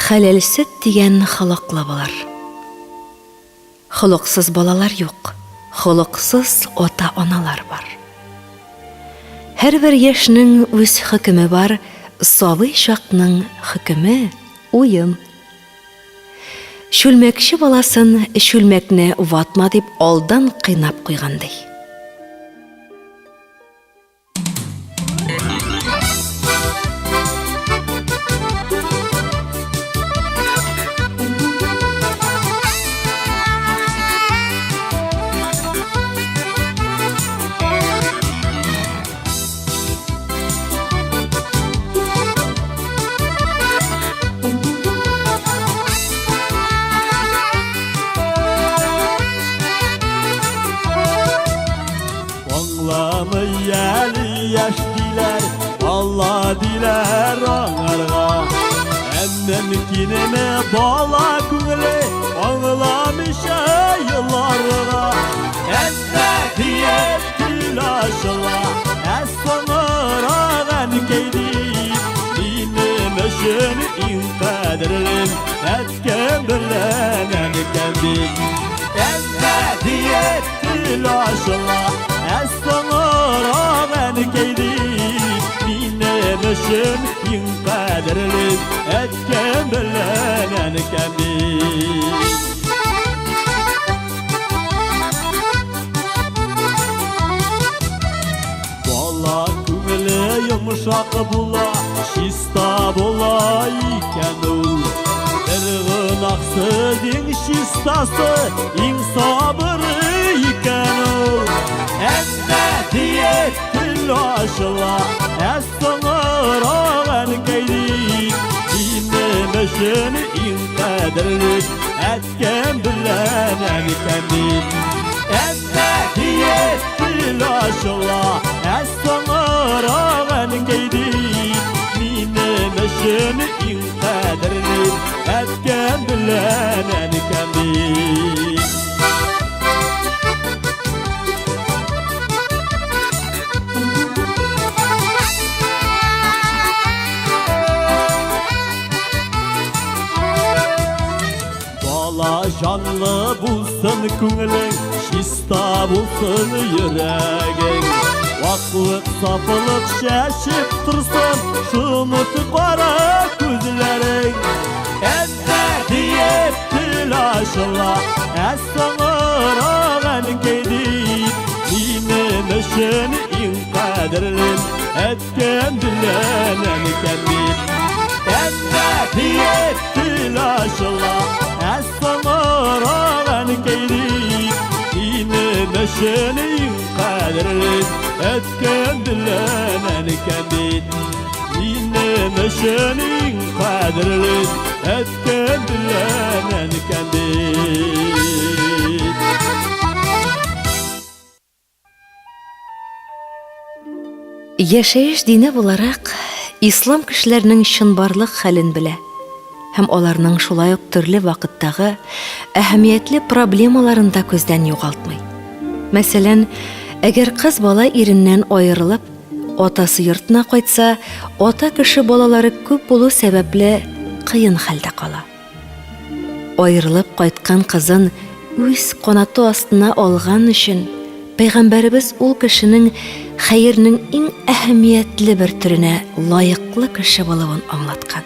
Хәләл сөт дигән холыклы булыр. Холыксыз балалар юк, холыксыз ата-аналар бар. Һәрбер яшьнең үз хөкеме бар, сабый чакның хөкеме, уен. Чүлмәкче баласын чүлмәкне ватма дип алдан кыйнап куйган ди. Аңламый әле яшь диләр, Алла диләр аңарга. Әмма мөмкинеме бала күңеле аңламыйча еларга. Әмма диеп тел ачыла, ә соңрак әнкәй дип, минем өчен иң кадерлем, әткәм белән әнкәм дип. Әмма диеп тел ачыла, ә соңрак әнкәй дип, минем өчен иң кадерлем, әткәм белән әнкәм дип. Бала күңеле йомшак була, чиста була икән ул. Бер гөнаһсыз иң чистасы, иң сабыры икән ул. Әмма диеп тел ачыла, ә соңрак әнкәй дип, минем өчен иң кадерле Әткәм белән әнкәм дип. Әмма диеп тел ачыла, ә соңрак әнкәй дип, минем өчен иң кадерле әткәм белән әнкәм дип. Бала җанлы булсын күңелең, чиста булсын йөрәгең. Ваклык, сафлык чәчеп торсын, шомырт кара күзләрең. Әннә диеп тел ачыла, ә соңрак әнкәй дип, минем өчен иң кадерлем, әткәм белән әнкәм дип. Әннә диеп тел ачыла, ә соңрак әнкәй дип, минем өчен иң кадерлем, әткәм белән әнкәм дип. Минем өчен иң кадерлем, әткәм белән әнкәм дип. Яшәеш дине буларак, ислам кешеләрнең чынбарлык хәлен белә һәм аларның шулай ук төрле вакыттагы әһәмиятле проблемаларын да күздән югалтмый. Мәсәлән, әгәр кыз бала иреннән аерылып, атасы йортына кайтса, ата кеше балалары күп булу сәбәпле кыен хәлдә кала. Аерылып кайткан кызын үз канаты астына алган өчен, пәйгамбәребез ул кешенең хәернең иң әһәмиятле бер төренә лаеклы кеше булуын аңлаткан.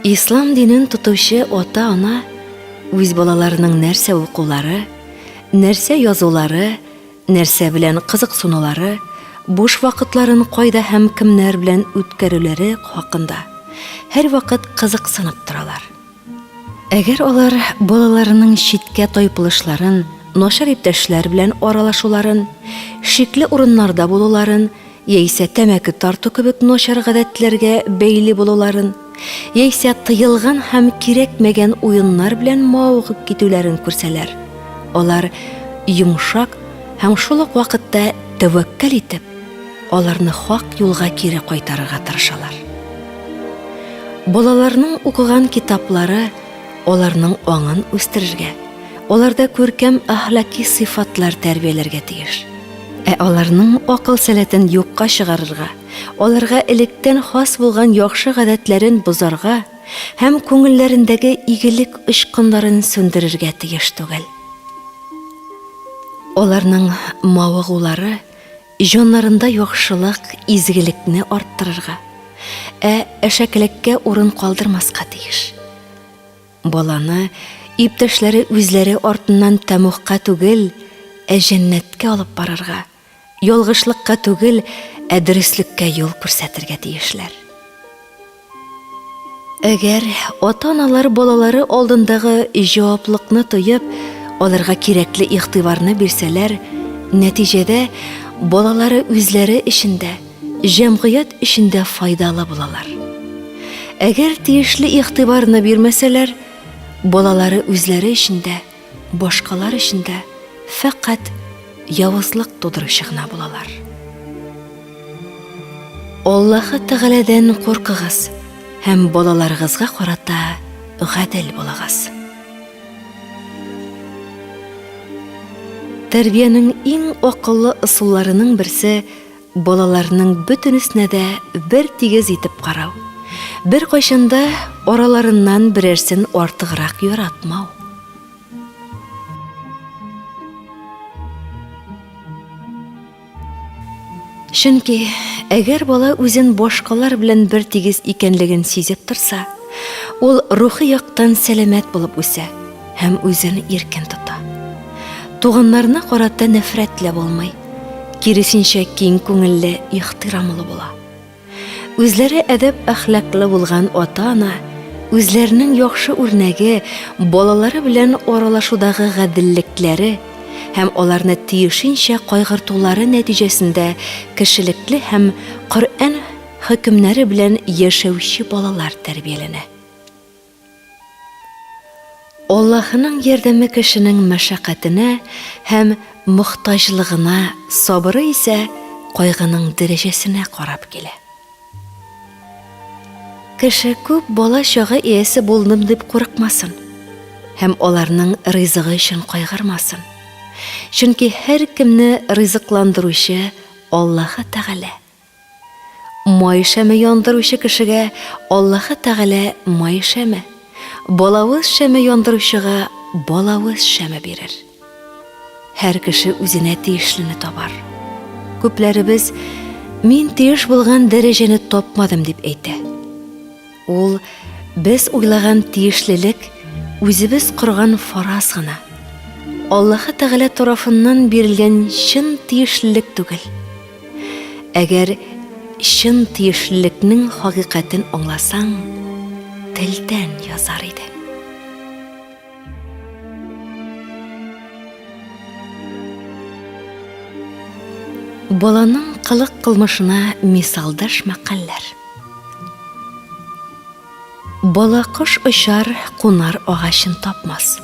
Ислам динен тотучы ата-ана үз балаларының нәрсә укулары, нәрсә язулары, Нәрсә белән кызыксынулары, буш вакытларын кайда һәм кемнәр белән үткәрүләре хакында һәрвакыт кызыксынып торалар. Әгәр алар балаларының читкә тайпылышларын, начар иптәшләр белән аралашуларын, шикле урыннарда булуларын яисә тәмәке тарту кебек начар гадәтләргә бәйле булуларын, яисә тыелган һәм кирәкмәгән уеннар белән мавыгып китүләрен күрсәләр, алар йомшак һәм шул ук вакытта тәвәккәл итеп, аларны хак юлга кире кайтарырга тырышалар. Балаларның укыган китаплары аларның аңын үстерергә, аларда күркәм әхлаки сыйфатлар тәрбияләргә тиеш. Ә аларның акыл сәләтен юкка чыгарырга, аларга электән хас булган яхшы гадәтләрен бозарга һәм күңелләрендәге игелек очкыннарын сүндерергә тиеш түгел. Аларның мавыгулары җаннарында яхшылык, изгелекне арттырырга, ә әшәкелеккә урын калдырмаска тиеш. Баланы иптәшләре үзләре артыннан тәмугка түгел, ә җәннәткә алып барырга, ялгышлыкка түгел, ә дөреслеккә юл күрсәтергә тиешләр. Әгәр ата-аналар балалары алдындагы җаваплыкны тоеп, аларга кирәкле игътибарны бирсәләр, нәтиҗәдә балалары үзләре өчен дә, җәмгыять өчен дә файдалы булалар. Әгәр тиешле игътибарны бирмәсәләр, балалары үзләре өчен дә, башкалар өчен дә фәкать явызлык тудыручы гына булалар. Аллаһы Тәгаләдән куркыгыз һәм балаларыгызга карата гадел булыгыз. Тәрбиянең иң акыллы ысулларының берсе балаларның бөтенесенә дә бер тигез итеп карау. Беркайчан да араларыннан берәрсен артыграк яратмау. Чөнки әгәр бала үзен башкалар белән бер тигез икәнлеген сизеп торса, ул рухи яктан сәламәт булып үсә һәм үзен иркен тота. Туганнарына карата нәфрәтле булмый, киресенчә киң күңелле, ихтирамлы була. Үзләре әдәп-әхлаклы булган ата-ана үзләренең яхшы үрнәге, балалары белән аралашудагы гаделлекләре һәм аларны тиешенчә кайгыртулары нәтиҗәсендә кешелекле һәм Коръән хөкемнәре белән яшәүче балалар тәрбияләнә. Аллаһының ярдәме кешенең мәшәкатенә һәм мохтаҗлыгына, сабыры исә кайгының дәрәҗәсенә карап килә. Кеше күп бала-чага иясе булдым дип курыкмасын һәм аларның ризыгы өчен кайгырмасын. Чөнки һәркемне ризыкландыручы Аллаһы Тәгалә. Май шәме яндыручы кешегә Аллаһы Тәгалә май шәме, балавыз шәме яндыручыга балавыз шәме бирер. Һәр кеше үзенә тиешлене табар. Күпләребез мин тиеш булган дәрәҗәне тапмадым дип әйтә. Ул без уйлаган тиешлелек үзебез корган фараз гына. Аллаһы Тәгалә тарафыннан бирелгән чын тиешлелек түгел. Әгәр чын тиешлелекнең хакыйкатен аңласаң, телдән язар идең. Баланың кылык кылмышына мисалдаш мәкальләр. Бала кош очар, кунар агачын тапмас.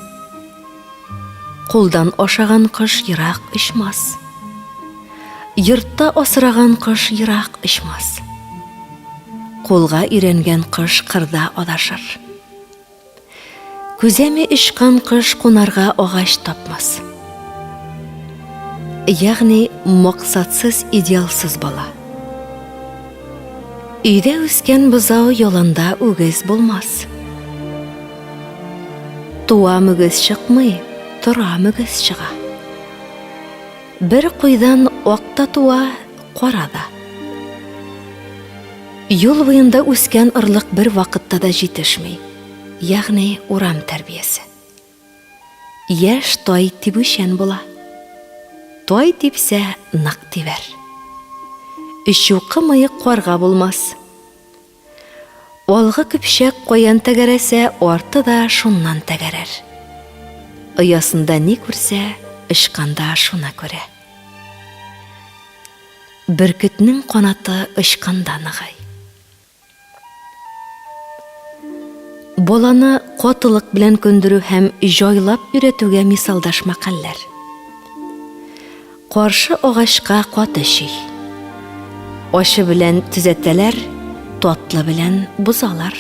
Кулдан ашаган кош ерак очмас. Йортта асраган кош ерак очмас. Кулга өйрәнгән кош кырда адашыр. Күзәми очкан кош кунарга агач тапмас. Ягъни максатсыз, идеалсыз бала. Өйдә үскән бозау яланда үгез булмас. Туа мөгез чыкмый, тора мөгез чыга. Бер куйдан ак та туа, кара да. Юл буенда үскән орлык бер вакытта да җитешми, ягъни урам тәрбиясе. Яшь тай тибүчән була. Тай типсә, нык тибәр. Чукы мыек карга булмас. Алгы көпчәк каян тәгәрәсә, арты да шуннан тәгәрәр. Оясында ни күрсә, очканда шуны күрә. Бөркетнең канаты очканда ныгый. Баланы катылык белән көндерү һәм җайлап өйрәтүгә мисалдаш мәкальләр. Каршы агачка каты чөй. Ачы белән төзәтәләр, татлы белән бозалар.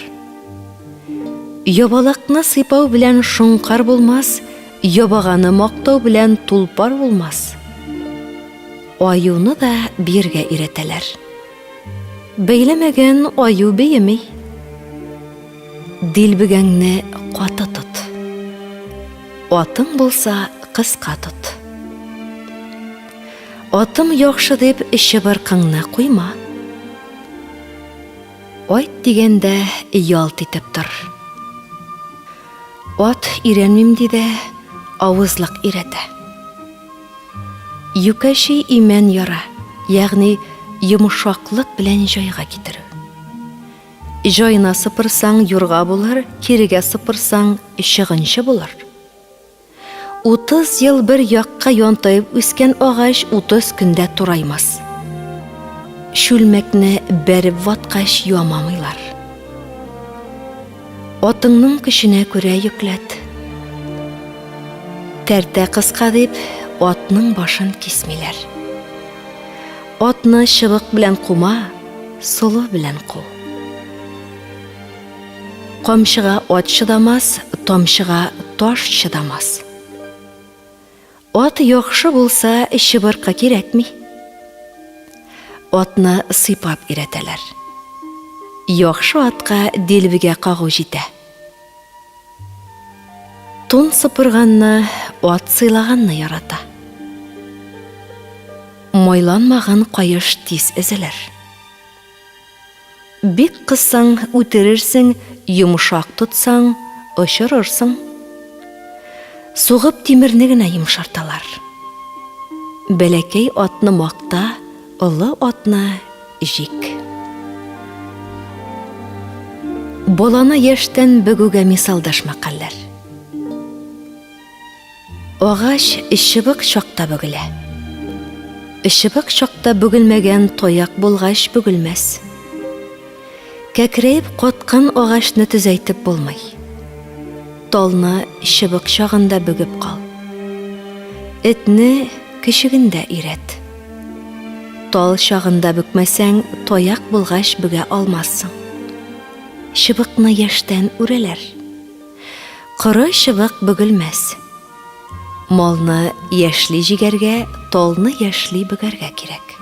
Ябалакны сыйпау белән шоңкар булмас, Ябаганы мактау белән тулпар булмас. Аюны да биергә өйрәтәләр. Бәйләмәгән аю биеми. Дилбегәңне каты тот. Атың булса, кыска тот. Атым яхшы дип чыбыркыңны куйма. Айт дигәндә ялт итеп тор. Ат өйрәнмим ди дә, авызлык өйрәтә. Юкәчи имән яра, ягъни йомшаклык белән җайга китерү. Җаена сыпырсаң, юрга булыр, кирегә сыпырсаң, чыгынчы булыр. 30 ел бер якка янтаеп үскән агач 30 көндә тураймас. Чүлмәкне бәреп ваткач ямамыйлар. Атыңның көченә күрә йөкләт. Тәртә кыска дип, атның башын кисмиләр. Атны чыбык белән кума, солы белән ку. Камчыга ат чыдамас, тамчыга таш чыдамас. Ат яхшы булса, чыбыркы кирәкми. Атны сыйпап өйрәтәләр. Яхшы атка дилбегә кагу җитә. Тун сыпырганны, ат сыйлаганны ярата. Майланмаган каеш тиз өзелер. Бик кыссаң, үтерерсең, йомшак тотсаң, очырырсың. Сугып тимерне генә йомшарталар. Бәләкәй атны макта, олы атны җик. Баланы яшьтән бөгүгә мисалдаш мәкальләр. Агач чыбык чакта бөгелә. Чыбык чакта бөгелмәгән таяк булгач бөгелмәс. Кәкрәеп каткан агачны төзәйтеп булмый. Талны чыбык чагында бөгеп кал. Этне көчегендә өйрәт. Тал чагында бөкмәсәң, таяк булгач бөгә алмассың. Чыбыкны яшьтән үрәләр. Коры чыбык бөгелмәс. Малны яшьли җигәргә, талны яшьли бөгәргә кирәк.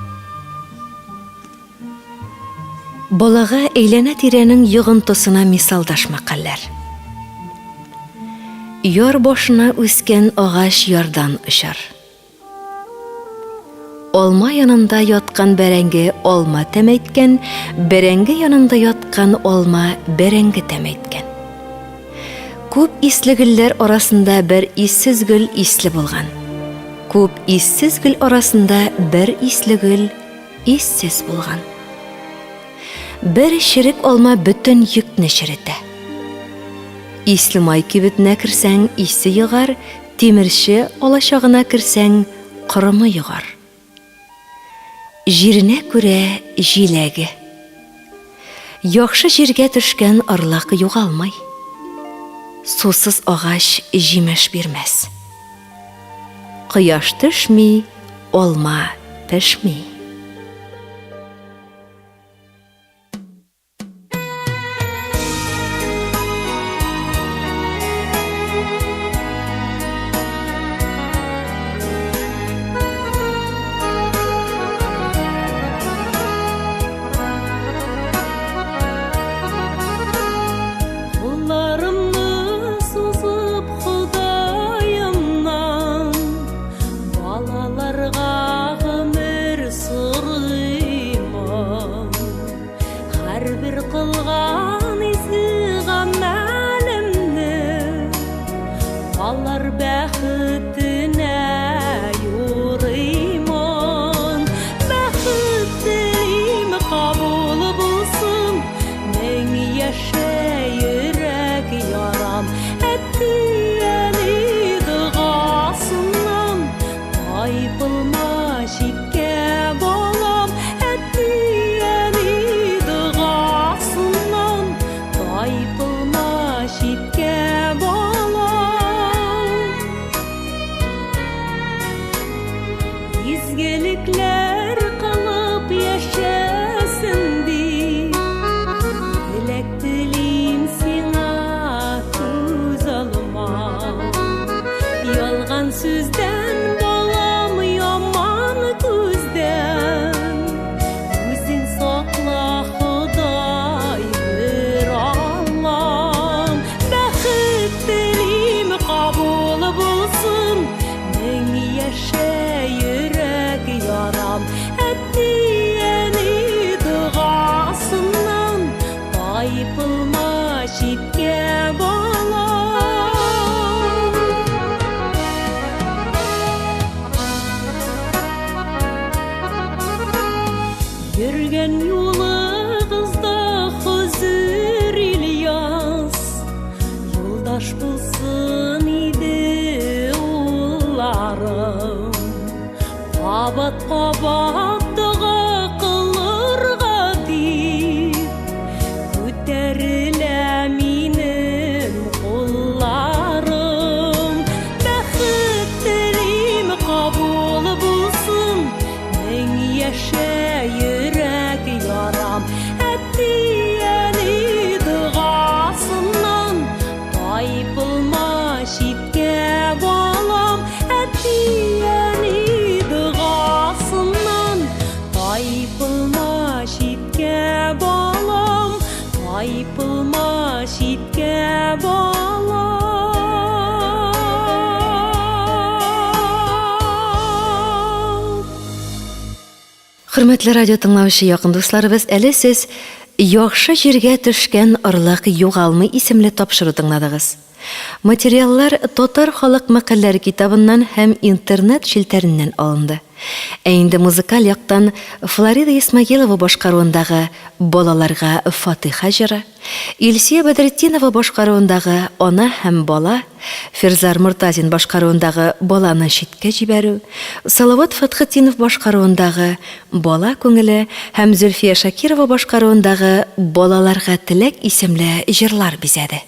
Балага әйләнә-тирәнең йогынтысына мисалдаш мәкальләр. Яр башына үскән агач ярдан очар. Алма янында яткан бәрәңге алма тәмәйткән, бәрәңге янында яткан алма бәрәңге тәмәйткән. Күп исле гөлләр арасында бер иссез гөл исле булган. Күп иссез гөл арасында бер исле гөл иссез булган. Бер черек алма бөтен йөкне черетә. Исле май кибетенә керсәң, исе йогар, тимерче алачагына керсәң, корымы йогар. Җиренә күрә җиләге. Яхшы җиргә төшкән орлык югалмый. Сусыз агач җимеш бирмәс. Кояш төшми, алма пешми. Кулларымны сузып Ходаемнан балаларга гомер. Кояш булсын иде улларым. Кабат-кабат дога кылырга дип, Күтәрелә минем кулларым. Бәхет телим, кабул булсын, Мең яшә, йөрәк ярам. Әти-әни догасыннан Тайпылма читкә, балам. Әти-әни догасыннан Тайпылма читкә, балам. Тайпылма читкә, балам. Хөрмәтле радио тыңлаучы якын дусларыбыз, әле сез Яхшы җиргә төшкән орлык югалмый исемле тапшыру тыңладыгыз. Материаллар Татар халык мәкальләре китабыннан һәм интернет челтәреннән алынды. Ә инде музыкаль яктан Флорида Исмагилова башкаруындагы Балаларга фатыйха җыры, Илсөя Бәдретдинова башкаруындагы Ана һәм бала, Фирзар Мортазин башкаруындагы Баланы читкә җибәрү, Салават Фәтхетдинов башкаруындагы Бала күңеле һәм Зөлфия Шакирова башкаруындагы Балаларга теләк исемле җырлар бизәде.